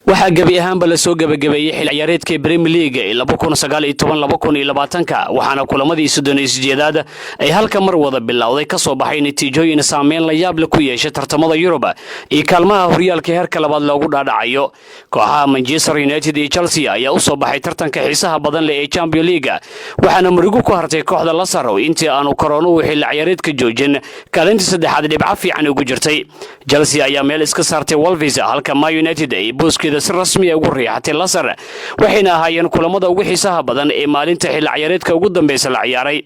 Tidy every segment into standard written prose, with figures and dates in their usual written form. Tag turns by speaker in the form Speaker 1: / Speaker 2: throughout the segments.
Speaker 1: Waxaa gebi ahaanba lasoo gebagabeeyey xil ciyaareedka Premier League ee 2019-ka, waxaana kulamadii 38aad ay halka mar wada bilowday ka soo baxay natiijooyin saameyn la yaab leh ku yeeshay tartamada Yurub iyo kaalmaha horyaalka heerka labaad loogu dhaadhacayo. Kooxaha Manchester United iyo Chelsea ayaa u soo baxay tartanka xiisaha badan leh ee Champion League, waxaana murigo ku hartay kooxda Leicester oo intii aanu koroonuhu xilli ciyaareedka joojin kaalinta saddexaad dhibco fiican ugu jirtay. Chelsea ayaa meel iska saartay Wolves, halka Man United ay booskeeda si rasmi ah ugu riixatay Leicester, waxayna ahaayeen kulamada ugu xiisaha badan ee maalinta xilli ciyaareedka ugu dambeysa la ciyaaray.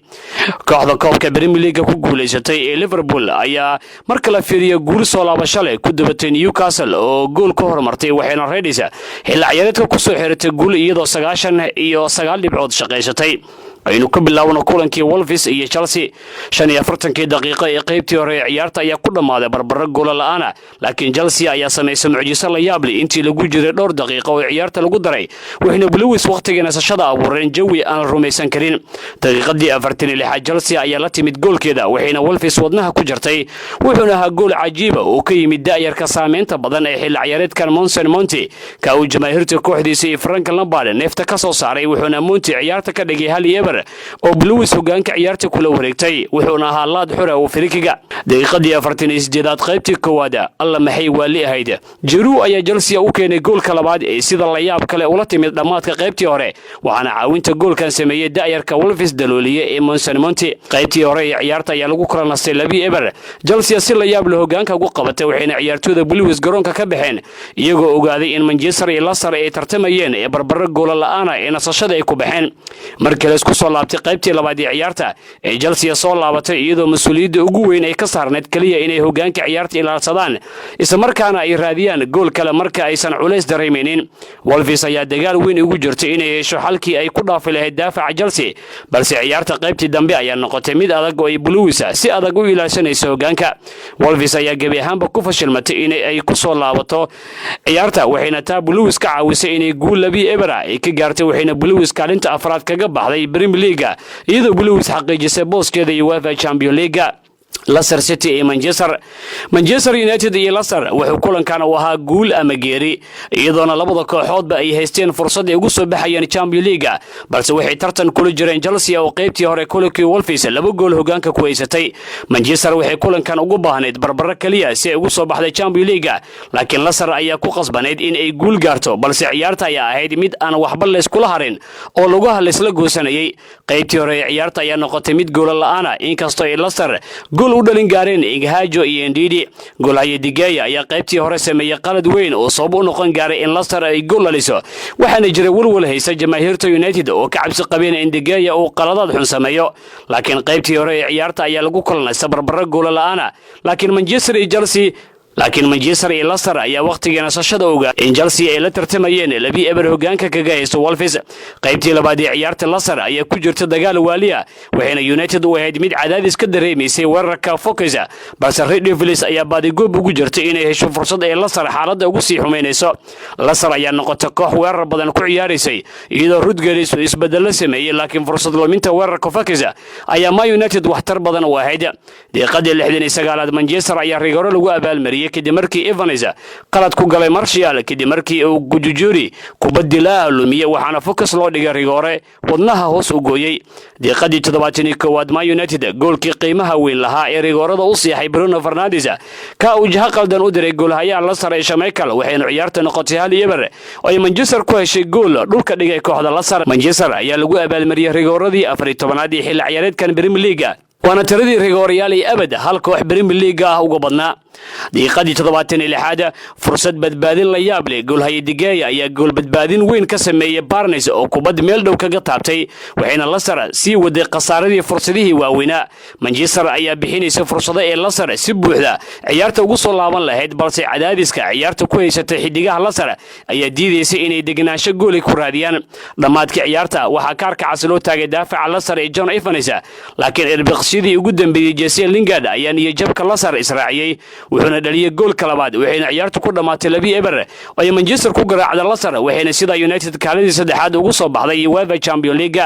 Speaker 1: Kooxda koobka Premier League ku guulaysatay ee Liverpool ayaa marka la fiiriyo guul soo laabasho leh ku dubatay Newcastle oo gool ka hormartay, waxayna Reds xilli ciyaareedka kusoo xiratay guul iyadoo 99 dhibcood shaqaysatay. Aynu ku bilaawno kulankii Wolves iyo Chelsea. 45-kii daqiiqo ee qaybtii hore ee ciyaarta ayaa ku dhammaaday barbaro goola la'aana, laakiin Chelsea ayaa samaysay mucjiso la yaab leh intii lagu jiray dhowr daqiiqo oo ciyaarta lagu daray, waxayna Blues wakhtigii nasashada abuureen jawi aan la rumaysan karin. Daqiiqadii 46aad Chelsea ayaa la timid goolkeeda, waxayna Wolves wadnaha ku jartay. Wuxuuna ahaa gool cajiiba oo ka yimid da'yarka saameynta badan ee xilli ciyaareedkan, Mason Mount, ka uu jamaahiirta kooxdiisa iyo Frank Lampard neefta ka soo saaray. Wuxuuna Mount ciyaarta ka dhigay 1-0 oo Blues hogaanka ciyaarta kula wareegtay. Wuxuuna ahaa laad xura oo free kick-ga. Daqiiqadii 48aad qaybtii koowaad, alla maxay waali ahayd! Giroud ayaa Chelsea u keenay goolka labaad ee sida layaab kale ula timid dhammaadka qaybtii hore, waxaana caawinta goolkan sameeyey da'yarka Wolves dalooliye ee Mason Mount. Qaybtii hore ee ciyaarta ayaa lagu kala nastay 2-0. Chelsea si layaab leh hogaanka ugu qabatay, waxayna ciyaartooyda Blues garoonka ka baxeen iyagoo ogaaday in Manchester iyo Leicester ay tartamayeen ee barbaro goola la'aana ee nasashada ay ku baxeen. Markii la isku soo laabtay qaybtii labaad ee ciyaarta ee Chelsea soo laabatay, iyadoo mas-uuliyadda ugu weyn ay ka saarneyd keliya inay hogaanka ciyaarta ilaalsadaan, islamarkaana ay raadiyaan gool kale marka aysan culays dareemaynin. Wolves ayaa dagaal weyn ugu jirtay inay hesho xalkii ay ku dhaafi lahayd daafaca Chelsea, balse ciyaarta qaybtii dambe ayaa noqotay mid adag oo ay Blues si adag u ilaashanayso hogaanka. Wolves ayaa gebi ahaanba ku fashilmatay in ay ku soo laabato ciyaarta, waxayna taa Blues ka caawisay inay guul 2-0 ay ka gaartay, waxayna Blues kaalinta afraad kaga baxday Premier League, iyadoo Blues xaqiijisay booskeeda UEFA Champion League. Leicester City iyo Manchester, Manchester United iyo Leicester, wuxuu kulankan u ahaa guul ama geeri, iyadoona labada kooxoodba ay haysteen fursad ay ugu soo baxayeen Champion League, balse waxay tartan kula jireen Chelsea oo qaybtii hore kulankii Wolves laba gool hogaanka ku haysatay. Manchester waxay kulankan ugu baahnayd barbaro keliya si ay ugu soo baxday Champion League, laakiin Leicester ayaa ku qasbanayd in ay guul gaarto, balse ciyaarta ayaa ahayd mid aan waxba layskula harin oo lugaha laysla goosanayay. Qaybtii hore ee ciyaarta ayaa noqotay mid goola la'aana, inkastoo ay Leicester gool u dhalin gaareen Iheanacho iyo Ndidi. Goolhaye De Gea ayaa qaybtii hore sameeyey qalad weyn oo sabab u noqon gaaray in Leicester ay gool dhaliso, waxaana jira walwal haysa jamaahiirta United oo ka cabsi qabeen in De Gea uu qaladaad xun sameeyo. Laakiin qaybtii hore ee ciyaarta ayaa lagu kulanaysa barbaro goola la'aana, laakiin Manchester iyo Chelsea, laakiin Manchester iyo Leicester ayaa wakhtigii nasashada ogaa in Chelsea ay la tartamayeen 2-0 hogaanka kaga haysto Wolves. Qaybtii labaad ee ciyaarta Leicester ayaa ku jirta dagaal waaliya, waxayna United u ahayd mid cadaadis ka dareemaysay weerarka Foxes, balse Red Devils ayaa baadigoob ugu jirtay inay hesho fursad ay Leicester xaaladda ugu sii xumaynayso. Leicester ayaa noqotay koox weerar badan ku ciyaaraysay, iyadoo Rodgers uu isbedello sameeyey, laakiin fursad luminta weerarka Foxes ayaa Man United waxtar badan u ahayd. Daqiiqadii 69aad Manchester ayaa rigoro lagu abaalmariyey kadib markii Evans qalad ku galay Martial, kadib markii uu Caligiuri kubad dilaaha lumiyey, waxaana Fox loo dhigay rigoore wadnaha hoos u gooyey. Daqiiqadii 71aad Man United goolkii qiimaha weyn lahaa ee rigoorada u siixay Bruno Fernandes, ka uu jiha qaldan u diray goolhayaha Leicester ee Schmeichel, waxaynu ciyaarta noqotay 1-0 oo ay Manchester ku heshay gool dhulka dhigay kooxda Leicester. Manchester ayaa lagu abaalmariyey rigooradii 14aad ee xilli ciyaareedkan Premier League, waana tiradii rigoorayaal ay abad hal koox Premier League ah uga badnaa. Daqiiqadii 76aad fursad badbaadin la yaab leh, goolhaye De Gea ayaa gool badbaadin weyn ka sameeyey Barnes oo kubad meel dhow kaga taabtay, waxayna Leicester sii waday khasaaradii fursadihii waaweynaa. Manchester ayaa bixinaysa fursado ee Leicester si buuxda ciyaarta ugu soo laaban lahayd, balse cadaadiska ciyaarta ku haysatay xidigaha Leicester ayaa diidaysay inay degenaansho gooli ku raadiyaan. Dhammaadkii ciyaarta waxaa kaarka cas loo taagay daafaca Leicester ee John Evans, laakiin ilbiriqsyadii ugu dambeeyey Jesse Lingard ayaa niyajabka Leicester israaciyey, wuxuuna dhaliyey goolka labaad, waxayna ciyaartu ku dhammaatay 2-0 oo ay Manchester ku garaacda Leicester, waxayna sidaa United kaalintii saddexaad ugu soo baxday UEFA Champion League.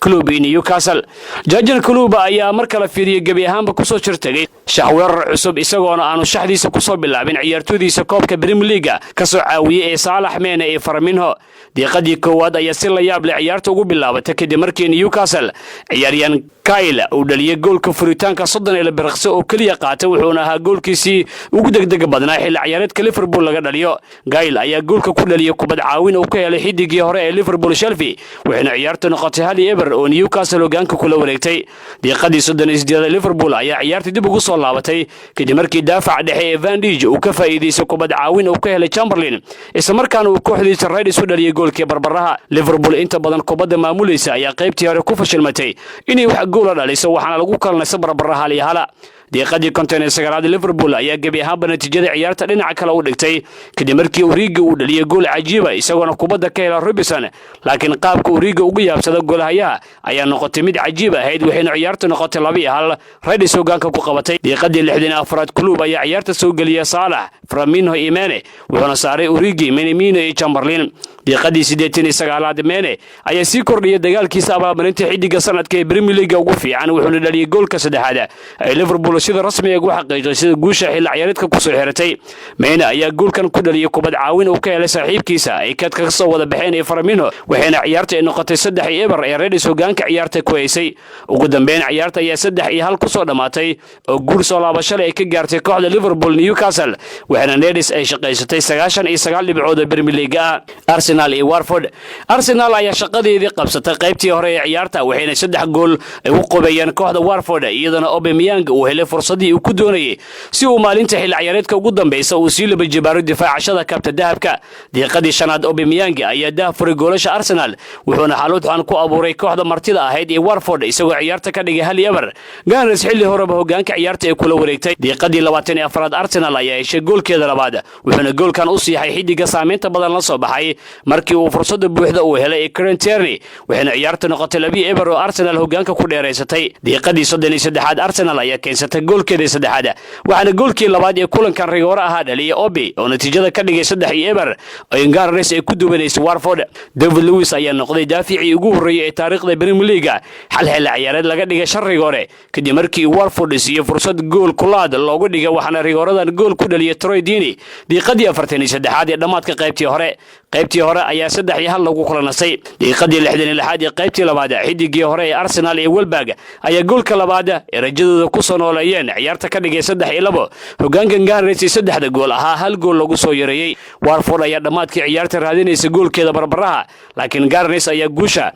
Speaker 1: Club iyo Newcastle, Jurgen Klopp ayaa mar kale fiiriyey gebi ahaanba kusoo jirtagay Shax weerar cusub, isagoona aanu shaxdiisa kusoo bilaabin ciyaartoydiisa koobka Premier League-ga ka soo caawiyey ee Saalax, Mane iyo Firmino. Diiqadii koowaad ayaa si la yaab leh ciyaarta ugu bilaabatay, kadib markii Newcastle ciyaaryahan Kyle uu dhaliyey goolka furitaanka 30 ilbiriqsi oo keliya qaatay, wuxuuna ahaa goolkiisii ugu degdega badnaa xilli ciyaareedka Liverpool laga dhaliyo. Kyle ayaa goolka ku dhaliyey kubad caawin uu ka helay xidigii hore ee Liverpool Shelvey, waxayna ciyaartu noqotay 1-0 oo Newcastle hogaanka kula wareegtay. Diiqadii 38aad, Liverpool ayaa ciyaarta dib ugu soo laabatay, kadib markii daafaca dhexe ee Van Dijk uu ka faa'iidaystay kubad caawin uu ka helay Chamberlain, islamarkaana uu kooxdiisa Reds u dhaliyey goolkii barbaraha. Liverpool inta badan kubadda maamulaysa ayaa qaybtii hore ku fashilmatay inay wax goola dhaliso, waxaana lagu kalanaysa barbaraha 1-1. Diiqadii 59aad, Liverpool ayaa gebi ahaanba natiijada ciyaarta dhinaca kale u dhigtay, kadib markii Origi uu dhaliyey gool cajiiba, isagoona kubadda ka hela Robertson, laakiin qaabka Origi ugu yaabsada goolhayaha ayaa noqotay mid cajiib ahayd, waxayna ciyaartu noqotay 2-1, Reds hogaanka ku qabatay. Diiqadii 64aad, Klopp ayaa ciyaarta soo geliyay Saalax, Firmino iyo Mane, wuxuuna saaray Origi, Minamino iyo Chamberlain. Diiqadii 89aad, Mane ayaa sii kordhiyay dagaalkiisa abaalmarinta xidiga sanadka ee Premier League ugu fiican, wuxuuna dhaliyey goolka saddexaad ay Liverpool sida rasmiga ugu xaqiijisay sida guusha xilli ciyaareedka kusoo xiratay. Mane ayaa goolkan ku dhaliyey kubad caawin uu ka helay saaxiibkiisa ay kadka ka soo wada baxeen ee Firmino, waxayna ciyaarta ay noqotay 3-0 ee Reds hogaanka ciyaarta ku haysay. Ugu dambeyn, ciyaarta ayaa 3-1 kusoo dhammaatay oo guul soo laabashale ay ka gaartay kooxda Liverpool Newcastle, waxaana Reds ay shaqaysatay 99 dhibcood oo Premier League ah. Arsenal iyo Watford. Arsenal ayaa shaqadeedii qabsatay qaybtii hore ee ciyaarta, waxayna saddex gool ay u qobeeyeen kooxda Watford, iyadana Aubameyang uu helay fursadii uu ku doonayay si uu maalinta xilli ciyaareedka ugu dambeysa uu sii laba jibaaro difaacashada kabta dahabka. Diiqadii shanaad, Aubameyang ayaa dah furay goolasha Arsenal, wuxuuna xaalad ku abuuray kooxda martida ahayd ee Watford, isagoo ciyaarta ka dhigay 1-0. Gunners xilli horeba hogaanka ciyaarta ee kula wareegtay. Diiqadii 24aad, Arsenal ayaa heshay goolkeeda labaad, wuxuuna goolkan u siixay xidiga saameynta badan la soo baxay markii uu fursadda buuxda uu helay ee Kieran Tierney, waxayna ciyaarta noqotay 2-0 oo Arsenal hogaanka ku dheeraysatay. Diiqadii 33aad, Arsenal ayaa keensatay goolkeedii saddexaad, waxaana goolkii labaad ee kulankan rigoore ahaa dhaliyay Obi oo natiijada ka dhigay 3-0 oo Gunners ay ku duwanaysay Watford. David Luiz ayaa noqday daaficii ugu horreeyay ee taariikhda Premier League xal xilli ciyaareed laga dhigay shan rigoore, kadib markii Watford siiyey fursad gool kulaad loogu dhigay, waxaana rigooradan gool ku dhaliyay Troy Deeney diiqadii 43aad ee dhammaadka qaybtii hore. Qaybtii hore ayaa 3-1 lagu kula nasay. Diiqadii 66aad ee qaybtii labaad, xidigii hore ee Arsenal ee Welbeck ayaa goolka labaad ee rajadooda ku soo nooleeyeen ciyaarta ka dhigay 3-2. Hogaanka Gunners saddexda gool ahaa hal gool lagu soo yareeyey. Watford ayaa dhammaadkii ciyaarta raadinaysa goolkeeda barbaraha, laakiin Gunners ayaa guusha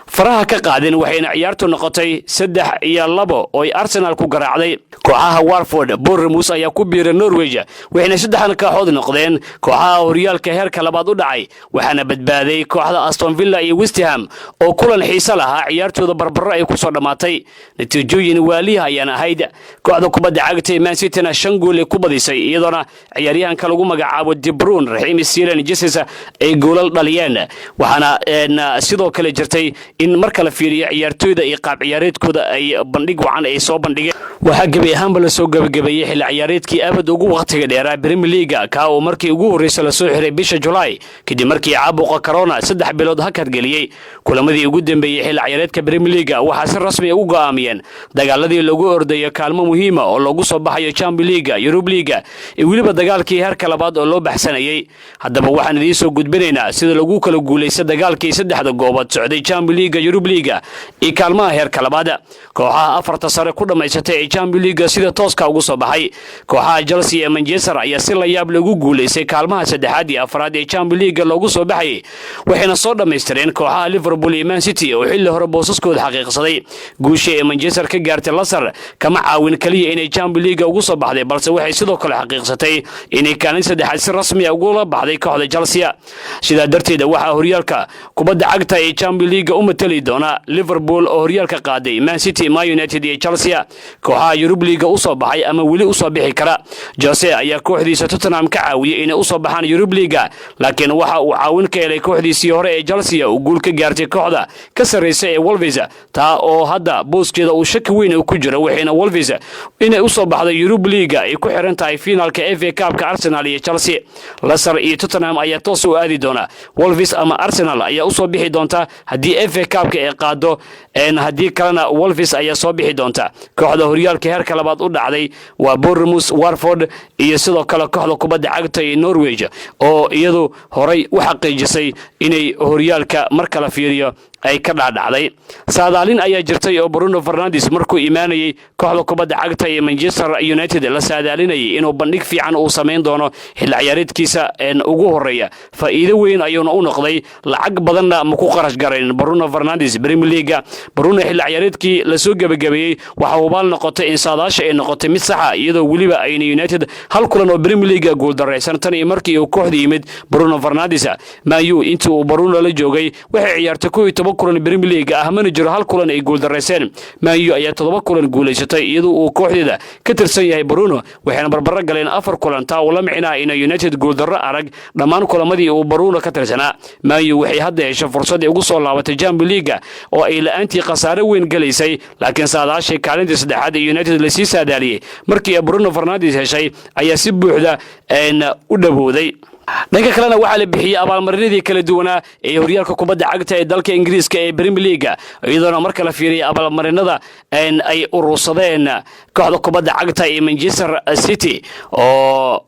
Speaker 1: faraha ka qaadin, waxayna ciyaartu noqotay 3-2 oo ay Arsenal ku garaacday kooxaha Watford. Bournemouth ayaa ku biiray Norwich, waxayna saddexdan kooxood noqdeen kooxaha horyaalka heerka labaad u dhacay, waxaana badbaaday kooxda Aston Villa iyo West Ham oo kulan xiise lahaa ciyaartooda barbaro ay ku soo dhammaatay. Natiijooyin waaliha ayaan ahayd. Kooxda kubadda cagta ee Man Cityna shan gool ay ku badisay, iyadoona ciyaaryahanka lagu magacaabo De Bruyne, Raheem Sterling, Jesus ay goolal dhaliyeen. Waxaana sidoo kale jirtay in marka la fiiriyo ciyaartooyda iyo qaab ciyaareedkooda ay bandhig wacan ay soo bandhigeen. Waxaa gebi ahaanba lasoo gebagabeeyey xilli ciyaareedkii abad ugu wakhtiga dheeraa Premier League-ga, kaa oo markii ugu horreysa lasoo xiray bisha Julaay, kadib markii caabuqa corona 3 bilood hakad geliyey. Kulamadii ugu dambeeyey xilli ciyaareedka Premier League-ga waxaa si rasmi u go'aamiyeen dagaaladii lagu ordayo kaalmo muhiima oo loogu soo baxayo Champions League-ga, Yurub League-ga iyo weliba dagaalkii heerka labaad oo loo baxsanayey. Haddaba waxaan idiin soo gudbinaynaa sida lagu kala guulaysta dagaalkii saddexda goobood socday, Champions League-ga, Yurub League-ga iyo kaalmaha heerka labaad. Kooxaha afarta sare ku dhammaysatay ee Champions League-ga sida tooska ugu soo baxay: kooxaha Chelsea ee Manchester ayaa si la yaab lagu guulaystay kaalmaha saddexaad iyo afraad ee Champions League-ga loogu soo baxayay, waxayna soo dhammaystireen kooxaha Liverpool iyo Man City oo xilli hore boosaskooda xaqiiqsaday. Guusha ee Manchester ka gaartay Leicester kama caawin kaliya inay Champions League ugu soo baxday, balse waxay sidoo kale xaqiiqsatay inay kaalin saddexaad si rasmi ah ugula baxday kooxda Chelsea. Sidaa darteed waxaa horyaalka kubadda cagta ee Champions League u matali doona Liverpool oo horyaalka qaaday, Man City, Man United iyo Chelsea. Kooxaha Yurub League u soo baxay ama weli u soo bixi kara: Jose ayaa kooxdiisa Tottenham ka caawiyey inay u soo baxaan Yurub League, laakiin waxa uu caawin ka helay kooxdiisii hore ee Chelsea uu guul ka gaartay kooxda ka sarreysa ee Wolves, taa oo hadda booskeeda uu shaki weyn ku jiro, waxayna Wolves Inay usoo baxdo Europa League ay ku xiran tahay finaalka FA Cupka Arsenal iyo Chelsea. Leicester iyo Tottenham ayaa toos u aadi doona. Wolves ama Arsenal ayaa usoo bixi doonta haddii FA Cupka ay qaado, haddii kalena Wolves ayaa soo bixi doonta. Kooxda horyaalka heerka labaad u dhacday waa Bournemouth, Watford iyo sidoo kale kooxda kubadda cagta ee Norwich, oo iyadu horay u xaqiijisay inay horyaalka marka la fiiriyo ay ka dhaadhacday. Saadaalin ayaa jirtay oo Bruno Fernandes markuu imaanayay kooxda kubadda cagta ee Manchester United la saadaalinayay inuu bandhig fiican uu samayn doono xilli ciyaareedkiisa ugu horeeya. Faa'iido weyn ayuuna u noqday, lacag badanna ma ku qarash garayn Bruno Fernandes Premier League. Bruno xilli ciyaareedkii lasoo gebagabeeyey waxaa hubaal noqotay in saadaasha ay noqotay mid saxa, iyadoo weliba ayna United hal kulan oo Premier League guuldaraysan tan iyo markii uu kooxda yimid Bruno Fernandes. Man U intii uu Bruno la joogay waxay ciyaartay 11 kulan Premier League ah, mana jiro hal kulan ay guuldarayseen. Man U ayaa 7 kulan guulaysatay iyadoo uu kooxdeeda ka tirsan yahay Bruno, waxayna barbaro galeen afar kulan, taa uu la micnaa ina United guuldarro arag dhammaan kulamadii uu Bruno ka tirsanaa. Man U waxay hadda heshay fursad ay ugu soo laabatay Champions League oo ay la'aantii khasaare weyn galaysay, laakiin saadaashii kaalintii saddexaad ee United lasii saadaaliyey markii Bruno Fernandes heshay ayaa si buuxda u dhowowday. Dhanka kalena, waxaa la bixiyey abaalmarinadii kala duwanaa ee horyaalka kubadda cagta ee dalka Ingiriiska ee Premier League, iyadoona marka la fiiriyay abaalmarinada ay urursadeen kooxda kubadda cagta ee Manchester City oo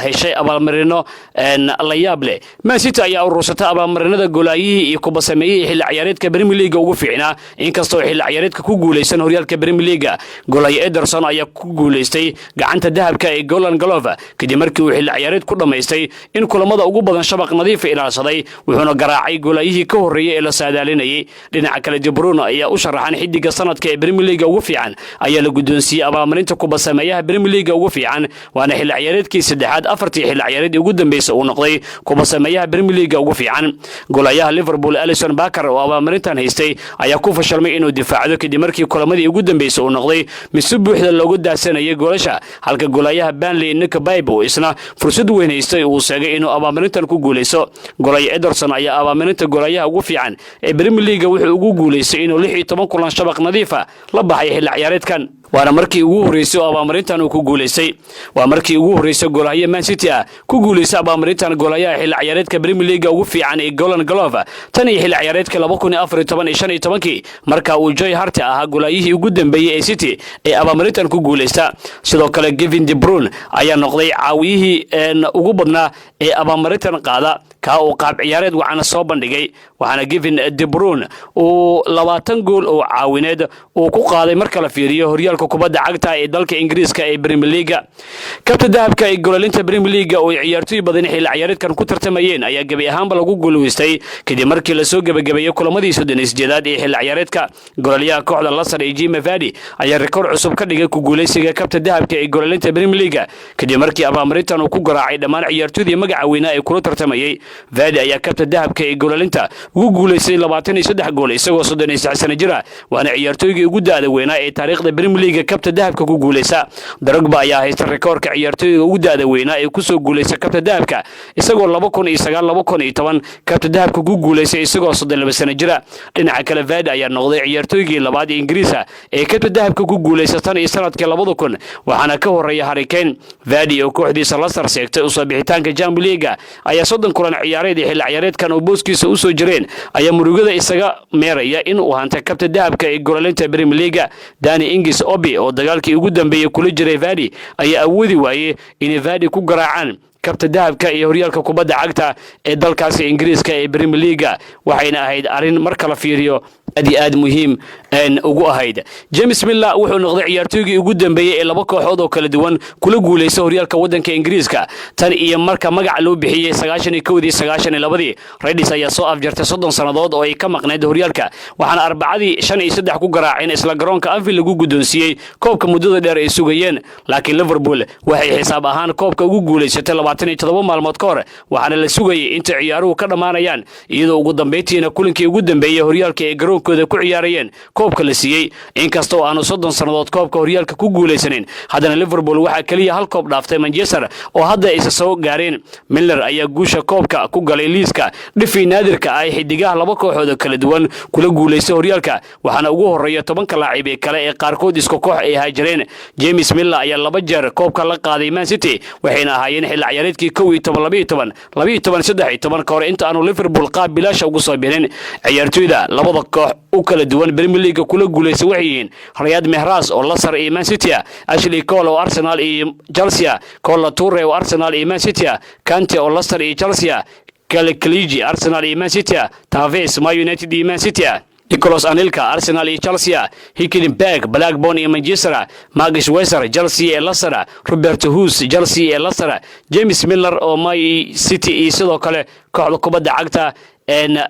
Speaker 1: heshay abaalmarino la yaab leh. Man City ayaa urursatay abaalmarinada golaayihii iyo kubasameeyihii xilli ciyaareedka Premier League ugu fiicnaa, inkastoo xilli ciyaareedka ku guuleysan horyaalka Premier League. Golaaye Ederson ayaa ku guuleystay gacanta dahabka ee Golden Glove kadib markii uu xilli ciyaareed ku dhammaystay in kulamada ugu badan shabaq nadiifa ilaalsaday, wuxuuna garaacay golaayihii ka horreeyey ee la saadaalinayay. Dhinaca kale, De Bruyne ayaa u sharaxan xidiga sanadka ee Premier League ugu fiican, ayaa la guddoonsiiyey abaalmarinta kubasameeyaha Premier League ugu fiican, waana xilli ciyaareedkii saddexaad afartii xilli ciyaareed ugu dambeysay uu noqday kubasameeyaha Premier League ugu fiican. Golayaha Liverpool Alisson Becker oo abaalmarintan haystay ayaa ku fashalmay inuu difaacdo kadib markii kulamadii ugu dambeysay uu noqday mid si buuxda loogu daasanayay goolasha, halka golayaha Burnley Nick Pope uu isna fursad weyn haystay uu sheegay inuu abaalmarintan ku guuleyso. Golaya Ederson ayaa abaalmarinta golayaha ugu fiican ee Premier League wuxuu ugu guuleystay inuu 16 kulan shabaq nadiifa la baxay xilli ciyaareedkan, waana markii ugu horreysay oo abaalmarintan uu ku guulaystay. Waa markii ugu horreysay goolhaye Man City ah ku guulaystay abaalmarintan goolayaha xilli ciyaareedka Premier League ugu fiican ee Golden Glove tan iyo xilli ciyaareedka 2014 iyo 15-kii, marka uu Joe Hart ahaa goolaayihii ugu dambeeyey ee City ee abaalmarintan ku guulaysta. Sidoo kale, Kevin De Bruyne ayaa noqday caawiyihii ugu badnaa ee abaalmarintan qaada, kaa uu qaab ciyaareed wacana soo bandhigay, waxaana Kevin De Bruyne uu 20 gool oo caawineed uu ku qaaday marka la fiiriyo horyaalka kubadda cagta ee dalka Ingiriiska ee Premier League. Kabta dahabka ee golalinta Premier League oo ay ciyaartoy badan xilli ciyaareedkan ku tartamayeen ayaa gebi ahaanba lagu guulaystay kadib markii lasoo gebagabeeyey kulamadii 38aad ee xilli ciyaareedka. Gololyaha kooxda Leicester ee Jamie Vardy ayaa rikoor cusub ka dhigay ku guulaysiga kabta dahabka ee golalinta Premier League kadib markii abaalmarintan uu ku garaacay dhammaan ciyaartoydii magaca weynaa ee kula tartamayey. Vardy ayaa kabta dahabka ee golalinta ugu guulaystay 23 gool isagoo 33 sano jira, waana ciyaartooygii ugu da'da weynaa ee taariikhda Premier League kabta dahabka ku guulaysa. Drogba ayaa haysta rikoorka ciyaartooyga ugu da'da weynaa ee kusoo guulaysa kabta dahabka, isagoo 2009, 2010 kabta dahabka ku guulaystay isagoo 32 sano jira. Dhinaca kale, Vardy ayaa noqday ciyaartooygii labaad ee Ingiriisa ee kabta dahabka ku guulaysa tan iyo sanadkii 2000, waxaana ka horeeya Harry Kane. Vardy oo kooxdiisa Leicester seegtay usoo bixitaanka Champions League ayaa 30 kulan ciyaareed ee xilli ciyaareedkan oo booskiisa usoo jireen ayaa murugada isaga meeraya in uu hantay kabta dahabka ee golalinta Premier League. Danny Ings Obi oo dagaalkii ugu dambeeyey kula jiray Vardy ayaa awoodi waayey inay Vardy ku garaacaan kabta dahabka iyo horyaalka kubadda cagta ee dalkaasi Ingiriiska ee Premier League, waxayna ahayd arrin marka la fiiriyo aad iyo aad muhiim ugu ahayd. James Milner wuxuu noqday ciyaartooygii ugu dambeeyey ee laba kooxood oo kala duwan kula guulaysta horyaalka waddanka Ingiriiska tan iyo marka magaca loo bixiyey 91-dii, 92-dii. Reds ayaa soo afjartay 30 sannadood oo ay ka maqnayd horyaalka, waxaana Arbacadii 5-3 ku garaaceen isla garoonka Anfield lagu guddoonsiiyey koobka muddada dheer ay sugayeen. Laakiin Liverpool waxay xisaab ahaan koobka ugu guulaysatay 27 maalmood ka hor, waxaana la sugayay inta ciyaaruhu ka dhammaanayaan, iyadoo ugu dambeyntiina kulinkii ugu dambeeyey horyaalka ee garoonkooda garoonkooda ku ciyaarayeen koobka la siiyey. Inkasta oo aanu 30 sannadood koobka horyaalka ku guulaysanin, haddana Liverpool waxaa keliya hal koob dhaaftay Manchester oo hadda aysa soo gaareen. Milner ayaa guusha koobka ku galay liiska dhifii naadirka ah xidigaha laba kooxood oo kala duwan kula guulaystay horyaalka, waxaana ugu horreeya 10-ka laacib ee kale ee qaarkood isku koox ay haajireen. James Milner ayaa laba jeer koobka la qaaday Man City, waxayna ahaayeen xilli ciyaareedkii 11, 12, 12, 13, ka hor inta aanu Liverpool qaab bilaasha ugu soo birin. Ciyaartoyda labada koox u kala duwan Premier League kula guulaystay waxay yihiin Riyad Mahrez oo Leicester iyo Man City ah, Ashley Cole oo Arsenal iyo Chelsea, Kolo Toure oo Arsenal iyo Man City ah, Kante oo Leicester iyo Chelsea, Kaliji Arsenal iyo Man City, Tevez Man United iyo Man City, Nicolas Anelka Arsenal iyo Chelsea, Hicklenberg Blackburn iyo Manchester, Mark Schwarzer Chelsea ee Leicester, Robert Hughes Chelsea ee Leicester, James Milner oo Man City iyo sidoo kale kooxda kubadda cagta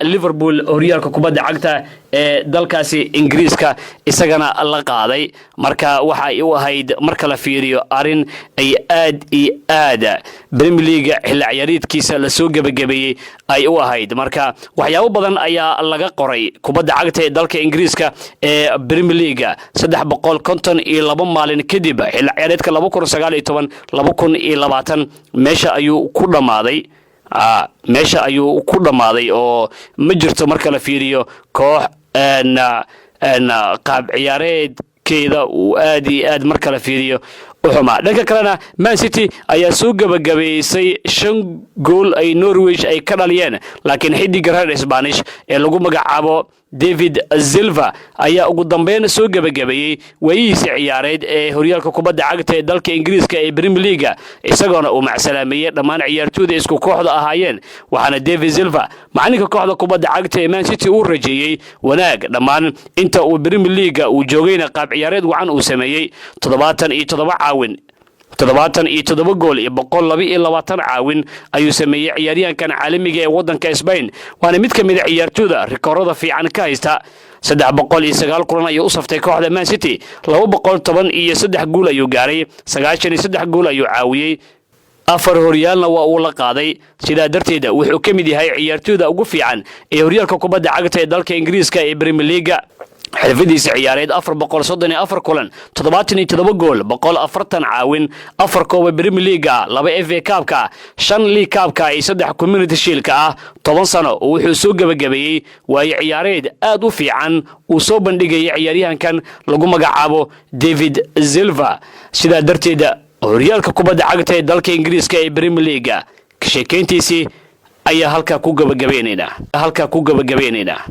Speaker 1: Liverpool horyaalka kubadda cagta ee dalkaasi Ingiriiska isagana la qaaday. Marka waxay u ahayd, marka la fiiriyo, arrin ay aad iyo aad Premier League xilli ciyaareedkiisa lasoo gebagabeeyey ay u ahayd. Marka waxyaabo badan ayaa laga qoray kubadda cagta ee dalka Ingiriiska ee Premier League. 352 maalin kadib, xilli ciyaareedka 2019 2020 meesha ayuu ku dhammaaday, meesha ayuu ku dhammaaday oo ma jirto, marka la fiiriyo, koox qaab ciyaareedkeeda uu aad iyo aad, marka la fiiriyo, u xumaa. Dhanka kalena, Man City ayaa soo gebagabeysay shan gool ay Norwich ay ka dhaliyeen, laakiin xidiga reer Spanish ee lagu magacaabo David Silva ayaa ugu dambeyn soo gebagabeeyey waayihiisa ciyaareed ee horyaalka kubadda cagta ee dalka Ingiriiska ee Premier League, isagoona uu macsalaameeyey dhammaan ciyaartooyda isku kooxda ahaayeen. Waxaana David Silva macalinka kooxda kubadda cagta ee Man City uu rajeeyey wanaag dhammaan inta uu Premier League uu joogayna qaab ciyaareed wacan uu sameeyey: 77 caawin, 77 gool iyo 122 caawin ayuu sameeyey ciyaaryahankan caalamiga ee waddanka Spain, waana mid ka mid a ciyaartooyda rikoorada fiican ka haysta. 309 kulan ayuu u saftay kooxda Man City, 213 guul ayuu gaaray, 93 gool ayuu caawiyey, afar horyaalna waa uu la qaaday. Sidaa darteed wuxuu ka mid yahay ciyaartooyda ugu fiican ee horyaalka kubadda cagta ee dalka Ingiriiska ee Premier League. Xirfadiisa ciyaareed: 434 kulan, 77 gool, 140 caawin, afar kooba Premier League, laba FA Cup-ka, shan League Cup-ka iyo saddex Community Shield-ka ah. 10 sano oo wuxuu soo gebagabeeyey waayo ciyaareed aad u fiican uu soo bandhigayay ciyaaryahankan lagu magacaabo David Silva. Sidaa darteed horyaalka kubadda cagta ee dalka Ingiriiska ee Premier League ka sheekeyntiisii ayaa halkaa ku gabagabaynaynaa.